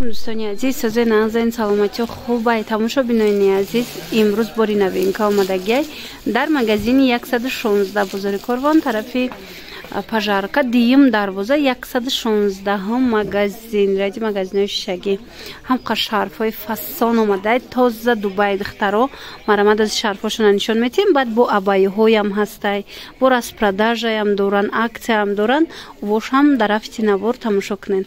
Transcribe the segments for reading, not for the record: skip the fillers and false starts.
Алейкум, дӯстони азиз, созен, нағзен, саломатиё хубай. Тамошобинони азиз, имрӯз бори новинка омадагиай дар магазини 116, бозори Корвон, тарафи Пожарка, дуюм дарвоза, 116 магазин. Ряди магазинҳои шишагӣ ҳамқа шарфҳои фасон омадай, тоза Дубай. Духтаро, марамад аз шарфҳошона нишон метиҳем, баъд бо абайҳоям ҳастай, бо распродажаям доран, аксияам доран, вошам дар рафти навор тамошо кунен.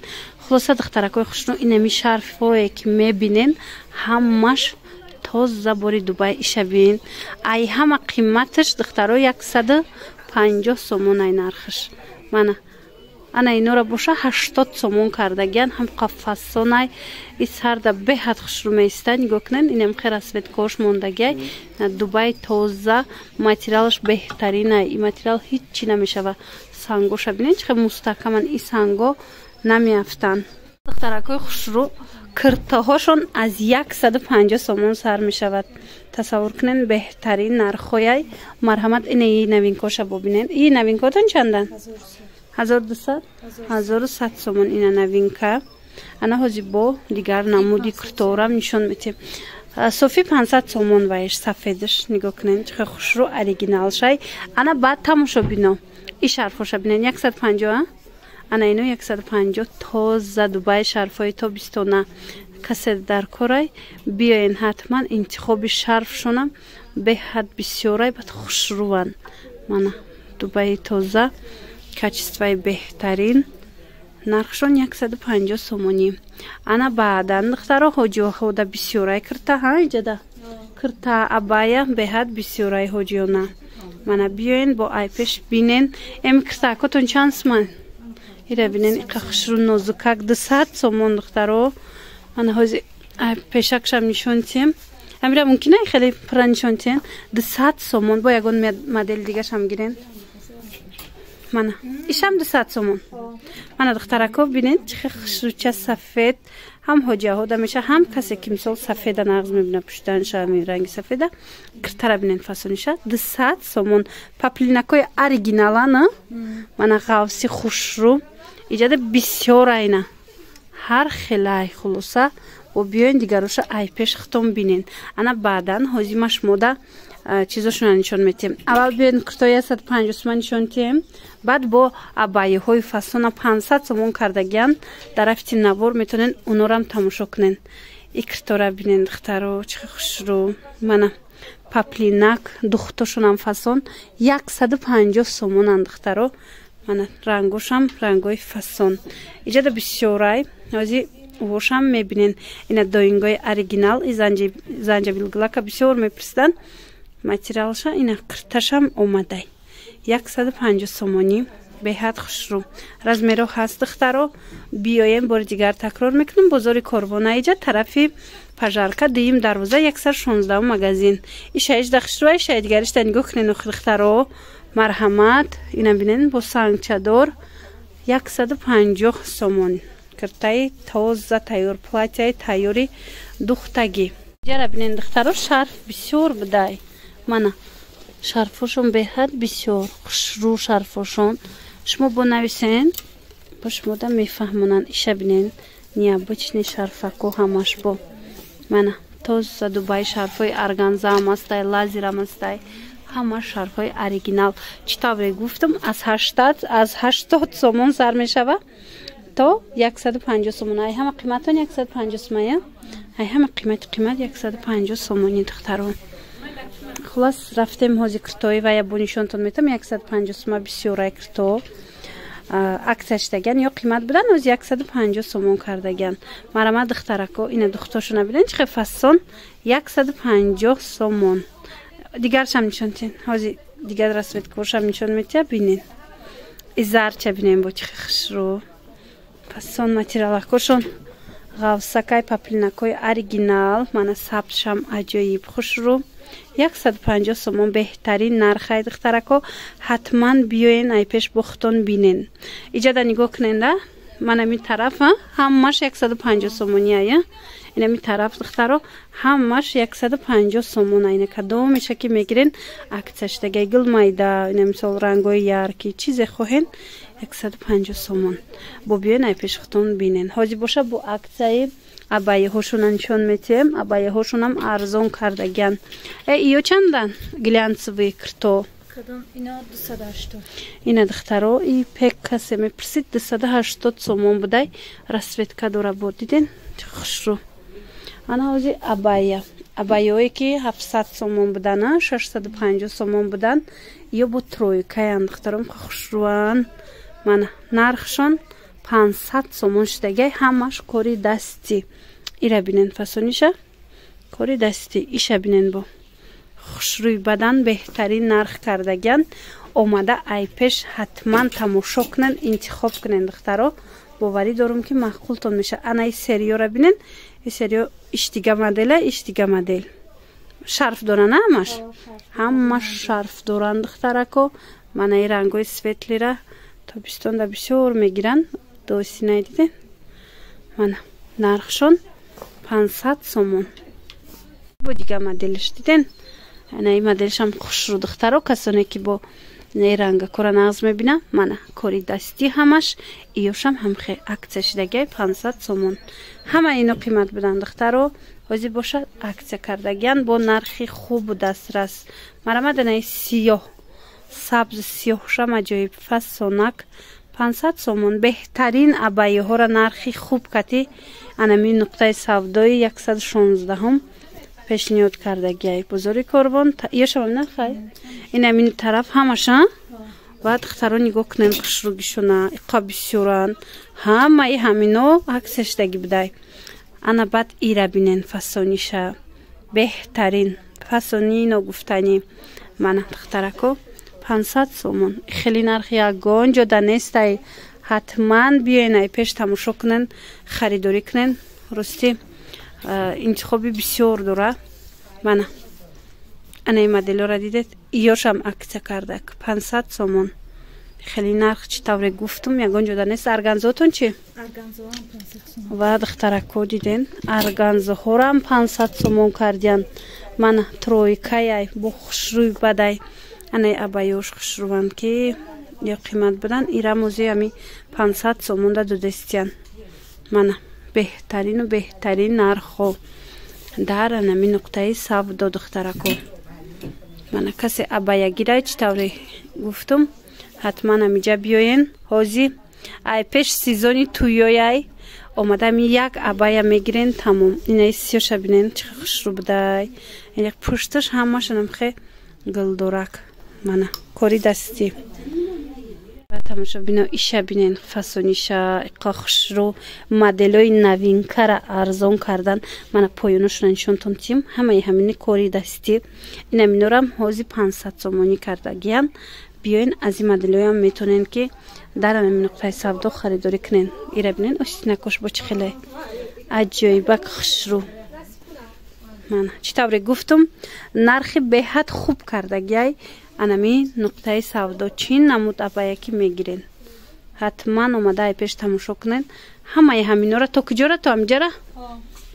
Хулоса, духтаракҳои хушрӯ, инами шарфҳое ки мебинен, ҳамаш тоза бори Дубай. Ишабин, ай ҳама қиматаш, духтаро, 150 сомон ай нархаш. Мана, ана инора боша 80 сомон кардагиян. Ҳам қафасонай и сарда беҳад хушрӯ меиста. Нигоҳ кунен, инам хе расцветкош мондагиай. Дубай, тоза, материалаш беҳтаринай. И материал ҳиччи намешава. Сангоша бинен, чӣ хел мустаҳкаман, и санго намеафтанд. Духтаракҳои хушрӯ, киртаҳошон аз 150 сомон сар мешавад. Тасаввур кунен, беҳтарин нархҳояй. Марҳамат, инаи новинкоша бобинен. И новинкотон чандан? 1200, 1100 сомон ина новинка. Ана ҳози бо дигар намуди кирторам нишон метиҳем. Софи 500 сомон ваеш, сафедаш. Нигоҳ кунен, чӣ хел хушрӯ, оригиналшай. Ана баъд, тамошобино, и шарфоша бинен, 150. Ана ино 150, тоза Дубай, шарфҳои тобистона. Касе дар корай, биёен ҳатман. Интихоби шарфшонам беҳад бисёрай, бад хушрӯванд. Мана, Дубаи тоза, качествои беҳтарин, нархшон 150 сомонӣ. Ана баъдан, духтаро, ҳоҷиҳода бисёрай кирта ҳа. Иҷада кирта, абая беҳад бисёрай ҳоҷиёна. Мана, биёен, бо айпеш бинен. Эми киртаакотон чанд суман? Ира бинен, иқа хушрӯ, нозукак, 200 сомон, духтаро. Ана ҳози пешакшам нишон тиҳем. Амира, мумкина хеле пура нишон тиҳем? 200 сомон. Бо ягон модели дигашам гирен. Мана, ишам 200 сомон. Мана, духтарако, бинед, чӣ хел хушрӯча, сафед. Ҳам ҳоҷиҳода меша, ҳам касе ки мисол сафеда нағз мебина пуштанша, ҳамин ранги сафеда. Киртара бинен, фасониша, 200 сомон. Поплинакои оригиналана. Мана, ғавси хушрӯ иҷада бисёр, айна ҳар хелай. Хулоса, бо биёен, дигароша ай пеш хитом бинен. Ана баъдан ҳозимаш мода чизошона нишон метиҳем. Аввал биёен, куртои 150 сомон нишон тиҳем, баъд бо абайҳои фасона 500 сомон кардагиян. Дар рафти навор метавонен онорам тамошо кунен. И киртора бинен, духтаро, чӣ хушрӯ. Мана, поплинак, духтошонам фасон, 150 сомонан, духтаро. Мана, рангошам рангои фасон, иҷада бисёрай. Ҳози вошам мебинен. Ина доингои оригинал и занҷабилгулака бисёр мепурсидан. Материалша ина, қирташам омадай, 150 сомонӣ, беҳад хушрӯ, размеро ҳаст. Духтаро, биёем, бори дигар такрор мекунам: бозори Корвона, иҷа тарафи Пожарка, дуюм дарвоза, 116 магазин. Ишаижда хушрӯ, ишаи дигаришда нигоҳ кунен. Духтаро, марҳамат, ина бинен, бо сангчадор, 150 сомон. Киртаи тоза тайёр, платьяи тайёри духтагӣ. Ҷара бинен, духтаро, шарф бисёр будай. Мана, шарфошон беҳад бисёр хушрӯ. Шарфошон шумо бо нависен, бо шумода мефаҳмонанд. Иша бинен, необычный шарфако ҳамаш бо. Мана, тоза Дубай, шарфҳои органзаам астай, лазерам астай, ҳама шарфҳои оригинал. Чӣ тавре гуфтам, аз 80 сомон сар мешава то 150 сомон. Ай ҳама қиматон 150 сомон, ай ҳама қимати қимат 150 сомони, духтарон. Хулас, рафтем, ҳози киртои вая бо нишонтон метам. 150 сома бисёрай кирто, аксия шидаган ё қимат будан, ҳози 150 сомон кардаган. Марама, духтарако, ина духтошона бинен, чӣ хел фасон, 150 сомон. Дигаршам нишон тиҳен. Ҳози дигар расцветкошам нишон метиҳа, бинен. Изарча бинен, бо чӣ хел хушрӯ, фасон, материалакошон ғавсакай, поплинакҳои оригинал. Мана, сабзшам аҷоиб хушрӯ, 150 сомон, беҳтарин нархай. Духтарако, ҳатман биёен, айпеш бохтон бинен. Иҷада нигоҳ куненда, манами тараф ҳамаш 150 сомони ая. Инами тараф, духтаро, ҳамаш 150 сомон. Айна кадомеша ки мегирен, аксия шидагай, гул майда, ина мисол рангҳои яркий, чизе хоҳен. 150 сомон. Бо биёен ай пеши худтон бинен. Ҳозир боша бо акцияи абайяҳошона нишон метиҳем. Абайяҳошонам арзон кардагиян. Иё чандан? Глянцевый кирто. Ина, духтаро, и пек касе мепурсид, 280 сомон будай. Расцветка дора, бо диден, хушрӯ. Ана ҳозир абайя, абайёе ки 700 сомон будана, 650 сомон будан, ё бо тройкаян, духтаром, хушрӯан. Мана, нархшон 500 сомон шудагай. Ҳамаш кори дастӣ. Ира бинен, фасониша, кори дастӣ. Иша бинен, бо хушрӯи бадан, беҳтарин нарх кардагиян. Омада айпеш ҳатман тамошо кунен, интихоб кунен, духтаро. Боварӣ дорум, ки маъқултон мешавад. Ана и сериёра бинен, и сериё, иш дига модела, иш дига модел. Шарф доран ҳамаш, ҳамаш шарф доранд, духтарако. Мана и рангои светлый ра тобистонда бисёр мегиранд. Досинай, диден, мана, нархшон 500 сомон. Бо дига моделш, диден, ана и моделшам хушрӯ, духтаро. Касоне ки бо не ранга кора нағз мебина, мана, кори дастӣ ҳамаш. Иёшам ҳамхе акция шидагиай, 500 сомон. Ҳама ино қимат буданд, духтаро, ҳозир бошад акция кардагиян бо нархи хубу дастрас. Марамаданаи сиёҳ, сабз, сиёҳшам аҷоиб фасонак, 500 сомон. Беҳтарин абайҳоро нархи хуб кати анами нуқтаи савдои 116-ҳум пешниҳод кардагиай, бозори Корвон. Ёшам нархай ин амин тараф ҳамаша. Ва, духтаро, нигоҳ кунем хушрӯгишона, иқа бисёранд. Ҳамаи ҳамино акция шидаги будай. Ана баъд ира бинен, фасониша, беҳтарин фасони, ногуфтанӣ. Мана, духтарако, 500 сомон. Хеле нархи ягон ҷода нестай. Ҳатман биёен ай пеш, тамошо кунен, харидорӣ кунен. Ростӣ, интихоби бисёр дора. Мана, анаи моделёра дидед, иёшам акция кардак, 500 сомон. Хеле нарх, чӣ тавре гуфтум, ягон ҷода нест. Органзотон чӣ? Ва, духтарако, диден, органзоҳорам 500 сомон кардиян. Мана, тройкаяй, бо хушрӯй бадай. Анаи абаёш хушрӯванд, ки ё қимат буданд, ирамози ами 500 сомонда додестиян. Мана, беҳтарину беҳтарин нархҳо дар анами нуқтаи савдо, духтарако. Мана, касе абая гирай, чӣ тавре гуфтум, ҳатман амиҷа биёен. Ҳози ай пеш сезони туёяй, омадами як абая мегирен, тамом. Инаи сиёша бинен, чӣ хушрӯ будай. Пушташ ҳамашанамхе гулдорак. Мана, кори дастӣ. Тамошобино, иша бинен, фасониша, иқа хушрӯ. Моделои новинкара арзон кардан. Мана, поёношона нишонтон тим. Ҳамаи ҳамини кори дастӣ. Инаминорам ҳози 500 сомонӣ кардагиян. Биёен, аз ин моделоям метонен, ки дар ҳамин нуқтаи савдо харидорӣ кунен. Ира бинен, остинакош бо чӣ хеле аҷоибак хушрӯ. Мана, чӣ тавре гуфтум, нархи беҳад хуб кардагиай анами нуқтаи савдо. Чӣ намуд абая ки мегирен, ҳатман омада ай пеш тамошо кунен. Ҳамаи ҳаминора то куҷора? То амиҷара,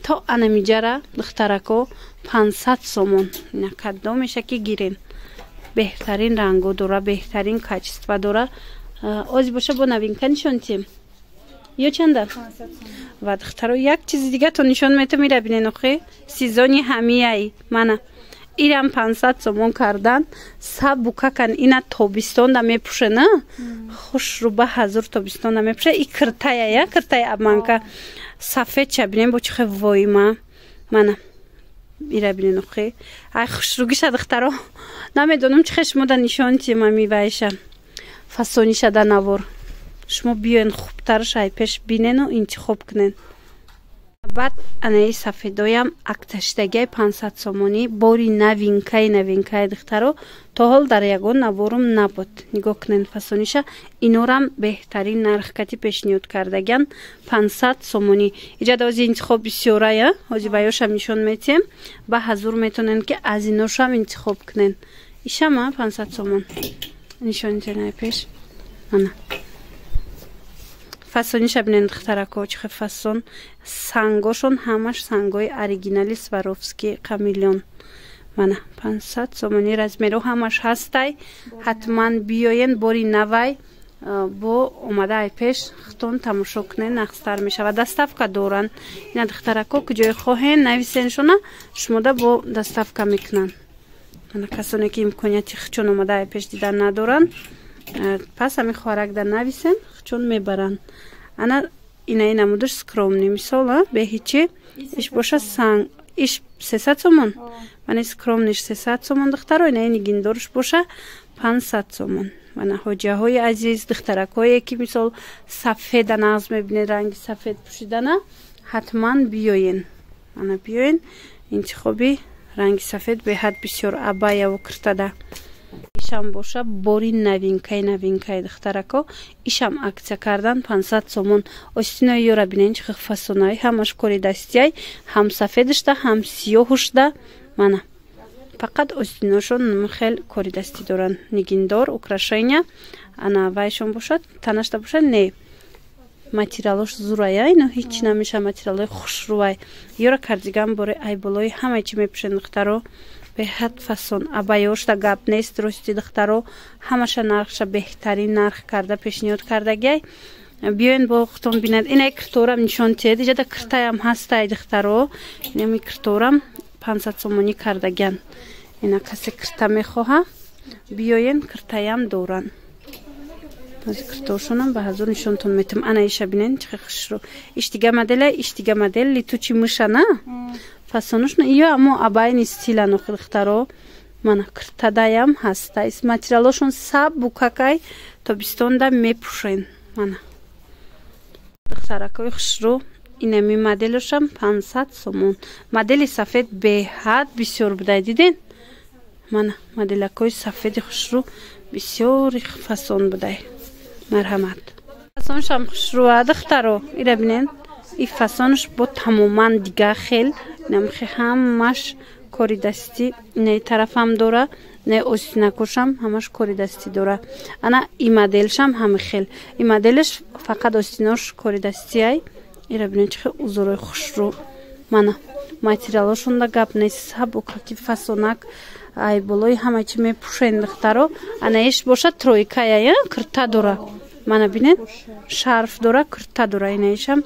то анамиҷара, духтарако, 500 сомон. Ина кадомеша ки гирен, беҳтарин ранго дора, беҳтарин качество дора. Ози боша бо новинка нишон тием, ё чанда? Ва, духтаро, як чизи дига то нишон метам. Ира бинен, охи сезони ҳамияй. Мана, ирам 500 сомон кардан, сабукакан. Ина тобистонда мепӯшена, хушрӯба, ҳазур тобистонда мепӯша. И киртая, я киртаи обманка сафедча бинем, бо чихе воима. Мана, ира бинен, охи ай хушрӯгиша, духтаро, намедонам чихе шумода нишон тием. Ами вайша, фасониша да навор. Шумо биёен, хубтарш ай пеш бинену интихоб кунен. Баъд анаи сафедоям акция шидагиай, 500 сомонӣ. Бори новинкаи новинкаи, духтаро, то ҳол дар ягон наворум набуд. Нигоҳ кунен фасониша. Инорам беҳтарин нархкати пешниҳод кардагиян, 500 сомонӣ. Иҷада ози интихоб бисёрая, ҳози ба ёшам нишон метиҳем. Ба ҳазур метонен, ки аз иношам интихоб кунен. Ишама 500 сомон нишон ай пеш. Ана, фасониша бинен, духтарако, чихе фасон. Сангошон ҳамаш сангои оригинали Сваровски, камилён. Мана, 500 сомонӣ. Размеро ҳамаш ҳастай. Ҳатман биёен, бори навай. Бо омада ай пеш хутон тамошо кунен, нақстар мешавад. Доставка доранд ина, духтарако. Куҷое хоҳен, нависеншона, шумода бо доставка мекунанд. Ана касоне ки имконияти хучон омада ай пеш дидан надоранд, пас ҳами хоҳаракда нависен, хучон мебаранд. Ана инаи намудаш скромный, мисол, беҳичи иш боша, санг иш 300 сомон. Мана скромный ш 300 сомон, духтаро. Инаи нигиндорш боша 500 сомон. Мана, ҳоҷиҳои азиз, духтаракҳое ки мисол сафеда нағз мебинед, ранги сафед пӯшидана, ҳатман биёен. Ана биёен, интихоби ранги сафед беҳад бисёр абаяву киртада. Ишам боша бори новинка и новинка и, духтарако. Ишам акция кардан, 500 сомон. Остинои ёра бинен, чӣ фасонаи, ҳамаш кори дастияй, ҳам сафедашда, ҳам сиёҳушда. Мана, фақат остиношон хел кори дастӣ доранд, нигиндор, украшения. Ана вайшон бошад, танашда бошад, не, материалош зурая, ино ҳеҷ намеша, материалои хушрӯвай. Ёра кардиган бори айболои ҳамаи чӣ мепӯшен, духтаро, беҳад фасон. Абаёшда гап нест, рости, духтаро, ҳамаша нархша беҳтарин нарх карда пешниҳод кардагиай. Биёен, бо хутон бинед. Инай кирторам нишон тиҳед, иҷада киртаям ҳастай, духтаро. Инами кирторам 500 сомонӣ кардагиан. Ина касе кирта мехоҳа, биёен, киртаям доранд. Киртошонам ба ҳазур нишонтон метам. Ана иша бинен, чӣ хушрӯ. Иш дига модела, иш дига модел, летучий мыша на фасонушна. Иё амо абайни стилану, духтаро. Мана киртадаям ҳаста, материалошон сабукакай, тобистонда мепӯшен. Мана, духтаракои хушрӯ, инами моделошам 500 сомон. Модели сафед беҳад бисёр будай, диден? Мана моделакҳои сафеди хушрӯ бисёри фасон будай. Марҳамат, фасоншам хушрӯа, духтаро. Ира бинен, и фасонш бо тамоман дига хел. Инамхе ҳамаш кори дастӣ, инаи тарафам дора, не, остинакошам ҳамаш кори дастӣ дора. Ана и моделшам ҳами хел, и моделш фақат остинош кори дастиай. Ира бинен, чӣ хел узорои хушрӯ. Мана материалошонда гап нест, сабукаки, фасонак, ай болои ҳама чӣ мепӯшен, духтаро. Ана иш боша тройкая, кирта дора. Мана бинен, шарф дора, кирта дора. Инаишам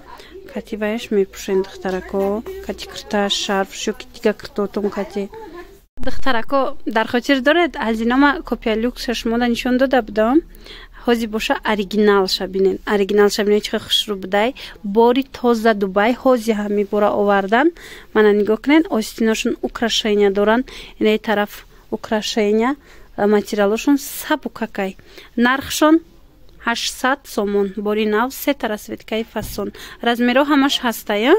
кативаеш мепӯшен, духтарако, кати кирта, шарф шо ки дига киртотон кати. Духтарако, дар хотир доред, аз инома копия люкса шумода нишон дода будам. Ҳози боша оригиналша бинен, оригиналша бинен, чӣ хушрӯ будай. Бори тоза Дубай, ҳози ҳами бора овардан. Мана нигоҳ кунен, остиношон украшения доранд, инаи тараф украшения, материалошон сабукакай. Нархшон 800 сомон. Бори нав, сета расцветка и фасон, размеро ҳамаш ҳастай.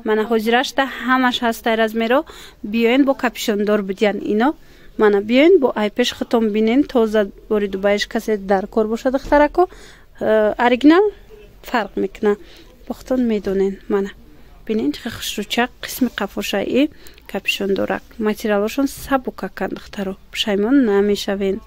Мана ҳозирашта ҳамаш ҳастай размеро. Биёен, бо капюшондор будиян ино. Мана биёен, бо айпеш хутон бинен, тоза бори Дубайш. Касе дар кор боша, духтарако, оригинал фарқ мекуна, бо хутон медонен. Мана бинен, чӣ хушрӯча, қисми қафошаи капюшон дорак, материалошон сабукакан, духтаро, пушаймон намешавен.